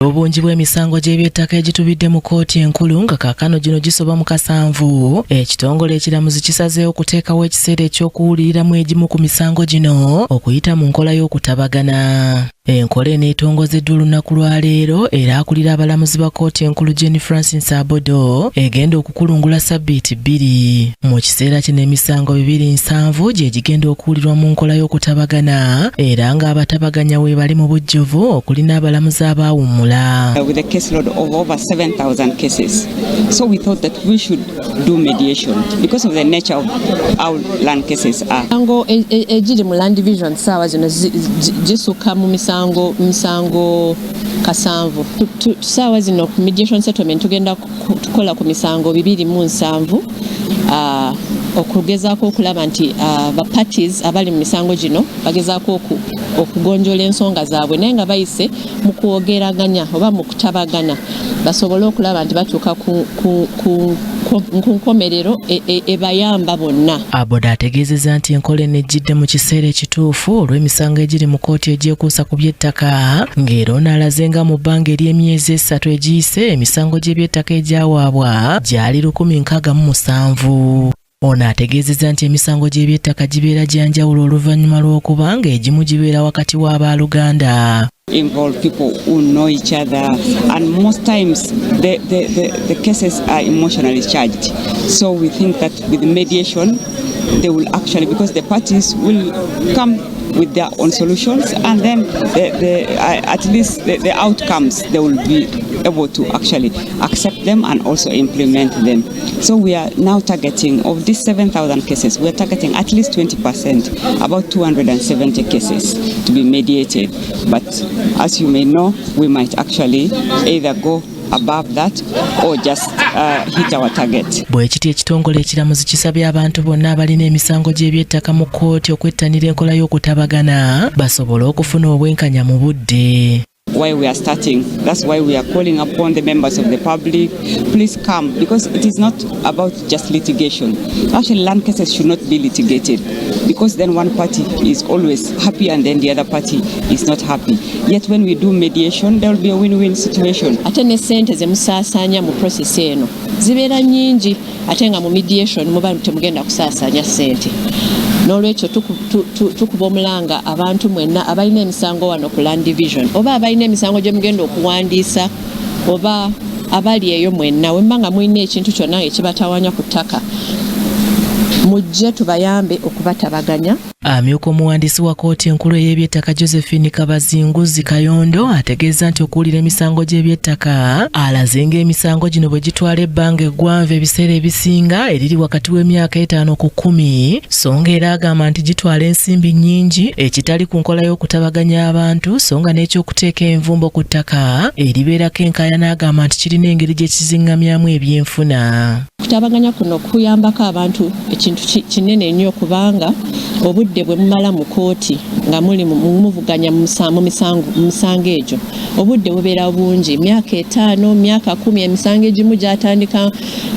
Obungi bw'emisango gy'ebyettaka egitubidde mu kkooti enkulu nga kaakano gino gisoba mu kasanvu, ekitongole ekiramuzi kisazeewo okuteekawo ekiseera eky'okuwuliriramu egimu ku misango gino okuyita mu nkola y'okutabagana. Enkola eno etongozeddwa olunaku lwa leero era akulira abalamuzi ba kkooti enkulu Jane Francis Abodo egenda okukulungula ssabbiiti bbiri. Mu kiseera kino emisango 270 gye gigenda okuwulirwa mu nkola y'okutabagana era ng'abatabaganya weebali mu bujjuvu okuli n'abalamuzi abaawummula. With a caseload of over 7,000 cases. So we thought that we should do mediation because of the nature of how land cases are. Misango egiri mu land division saawa zino gisukka mu misango 7. Saawa zino ku mediation settlement tugenda tukola ku misango 270, okugezaako okulaba nti ba parties abali mu misango gino bagezaako okugonjoola ensonga zaabwe, naye nga bayise mu kwogeraganya oba mu kutabagana, basobole okulaba nti batuuka ku nkomerero ebayamba bonna. Abodo ategeezezza nti enkola eno ejjidde mu kiseera ekituufu olw'emisango egiri mu kkooti egyekuusa ku by'ettaka, ng'era ono alaze nga mu bbanga ery'emyezi 3 egiyise emisango gy'ebyettaka egyawaabwa gyali 1,067. Ono ategeezezza nti emisango gy'ebyettaka gibeera gya njawulo oluvannyuma lw'okuba ng'egimu gibeera wakati w'abaaluganda. Involve people who know each other, and most times the cases are emotionally charged. So we think that with mediation, they will actually, because the parties will come with their own solutions, and then at least the outcomes, they will be able to actually accept them and also implement them. So we are now targeting, of these 7,000 cases, we are targeting at least 20%, about 270 cases to be mediated. But as you may know, we might actually either go above that or just hit our target. Bwe kiti, ekitongole ekiramuzi kisabye abantu bonna abalina emisango gy'ebyettaka mu kkooti okwettanira enkola y'okutabagana basobole okufuna obwenkanya mu budde. Why we are starting. That's why we are calling upon the members of the public. Please come, because it is not about just litigation. Actually, land cases should not be litigated, because then one party is always happy and then the other party is not happy. Yet when we do mediation, there will be a win-win situation. Ate ne ssente ze musaasaanya mu process eno zibeera nnyingi, ate nga mu mediation muba temugenda kusaasaanya ssente. N'olwekyo tukuba omulanga abantu mwenna abalina emisango wano ku land division, oba abalina emisango gye mugenda okuwandiisa, oba abali eyo mwenna, wemba nga mulina ekintu kyonna ekibatawanya ku ttaka, mujje tubayambe okubatabaganya. Amyuka omuwandiisi wa kkooti enkulu ey'ebyettaka Josephine Kabazinguzi Kayondo ategeeza nti okuwulira emisango gy'ebyettaka alaze ng'emisango gino bwe gitwala ebbanga eggwanvu, ebiseera ebisinga eriri wakati w'emyaka 5 ku 10, so nga era agamba nti gitwala ensimbi nnyingi ekitali ku nkola y'okutabaganya abantu, so nga n'ekyokuteeka envumbo ku ttaka eribeerako enkaayana agamba nti kirina engeri gye kiziŋŋamyamu ebyenfuna. Okutabaganya kuno kuyambako abantu ekintu kinene nnyo, kubanga obudde bwe mumala mu kooti nga muli muvuganya mu misango egyo, obudde bubeera bungi, myaka 5, myaka 10. Emisango egimu gyatandika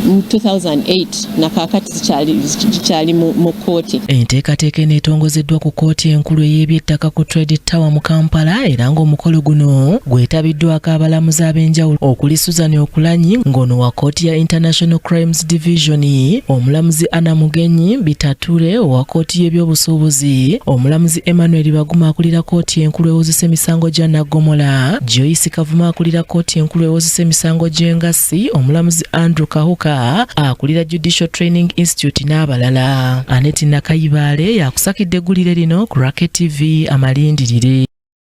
mu 2008 nakaakati gikyali mu kooti. Enteekateeka eno etongozeddwa ku kkooti enkulu ey'ebyettaka ku Trade Tower mu Kampala, era ng'omukolo guno gwetabiddwako abalamuzi ab'enjawulo okuli Susan Okulanyi, ng'ono wa kkooti ya International Crimes Division, omulamuzi Anna Mugenyi Bitature owa kkooti y'ebyobusuubuzi, omulamuzi Emmanuel Baguma akulira kkooti enkulu ewozesa emisango gya Naggomola, Joyce Kavuma akulira kkooti enkulu ewozesa emisango gy'engassi, omulamuzi Andrew Kahuka akulira Judicial Training Institute n'abalala. Aneti Nakayibaale yakusakidde eggulire lino ku Rocket TV amalindirire.